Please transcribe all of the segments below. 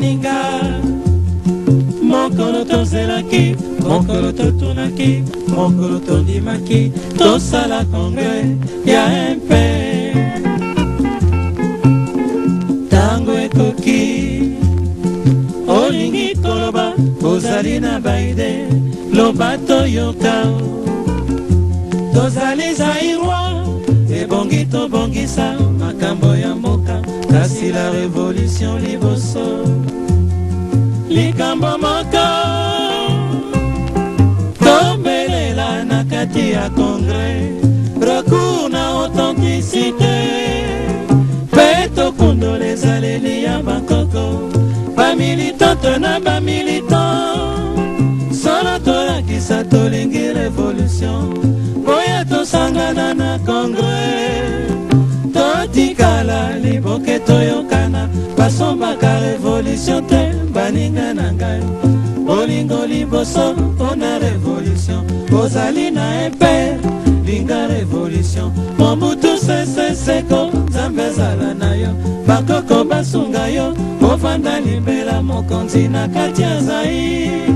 Baninga, mokolo tozelaki, mokolo totunaki, mokolo tondimaki tosala congrès ya MP. Ntango ekoki, olingi koloba, ozali na baide, loba toyoka. Tozali Zaïrois, ebongi tobongisa makambo ya mboka, kasi la révolution liboso. Likambo moko tobelela na kati ya congrès, recours na authenticité, mpe tokundola ezaleli ya bakoko, bamilitante na bamilitant. Solo tolakisa tolingi révolution, boya tosangana na congrès, totikala liboke, toyokana. Basombaka révolution te, baninga na ngai. Bolingo liboso mpona révolution. Ozali na MPR, linga révolution. Mobutu Sese Seko, Nzambe azala na yo, bakoko basunga yo, ovanda libela mokonzi na kati ya Zaire.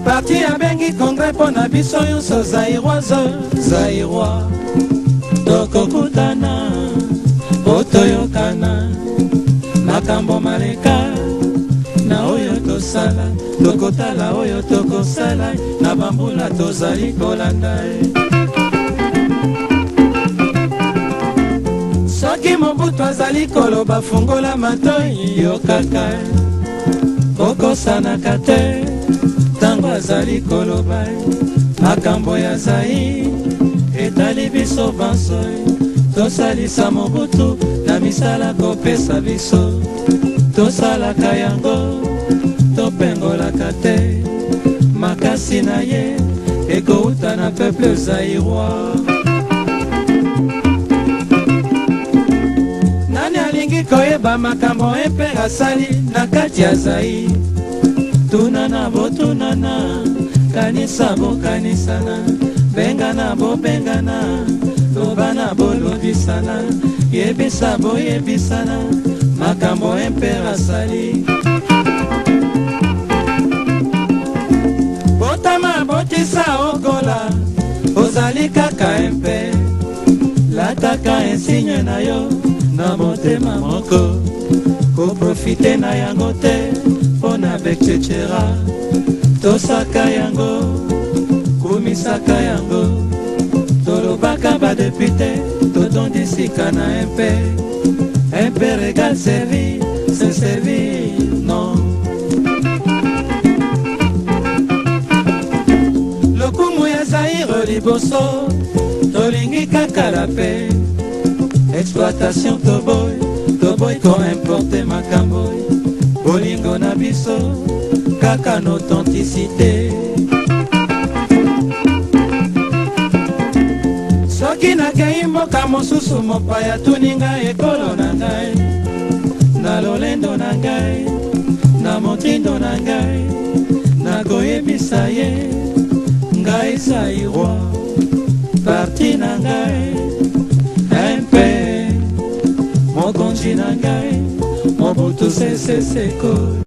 Parti abengi congrès mpo na biso nyonso Zaïroise, Zaïrois, tokokutana po toyokana makambo maleka na oyo tosala, tokotala oyo tokosala na bambula tozali kolanda ye. Soki Mobutu azali koloba, fungola matoi, yokaka, kokosanaka te ntango azali koloba. Makambo ya Zaire etali biso banso. Tosalisa Mobutu na misala kopesa biso, tosalaka yango, topengolaka te. Makasi na ye ekouta na peuple zaïrois. Nani alingi koyeba makambo MPR asali na kati ya Zaire? Tunana, botunana, kanisa, bokanisana, bengana, bobengana, lobana, bolobisana, yebisa, boyebisana makambo MPR asali. Botama, botisa, okola, ozali kaka MPR. Lataka insigne na yo na motema moko, koprofiter na yango te mpo na etc. Tosaka yango, kumisaka yango. Tolobaka badéputés totondi sika na MPR. MPR égal servi, se servi non. Lokumu ya Zaire liboso, tolingi kaka la paix. Exploitation toboy, toboy koimporter makambo. Bolingo na biso kaka na authenticité. Soki nakei mboka mosusu, mopaya tuni ngai ekolo na ngai, na lolendo na ngai, na motindo na ngai, nakoyebisa ye: ngai Zaïrois, parti na ngai MPR, mokonzi na ngai Mobutu Sese Seko.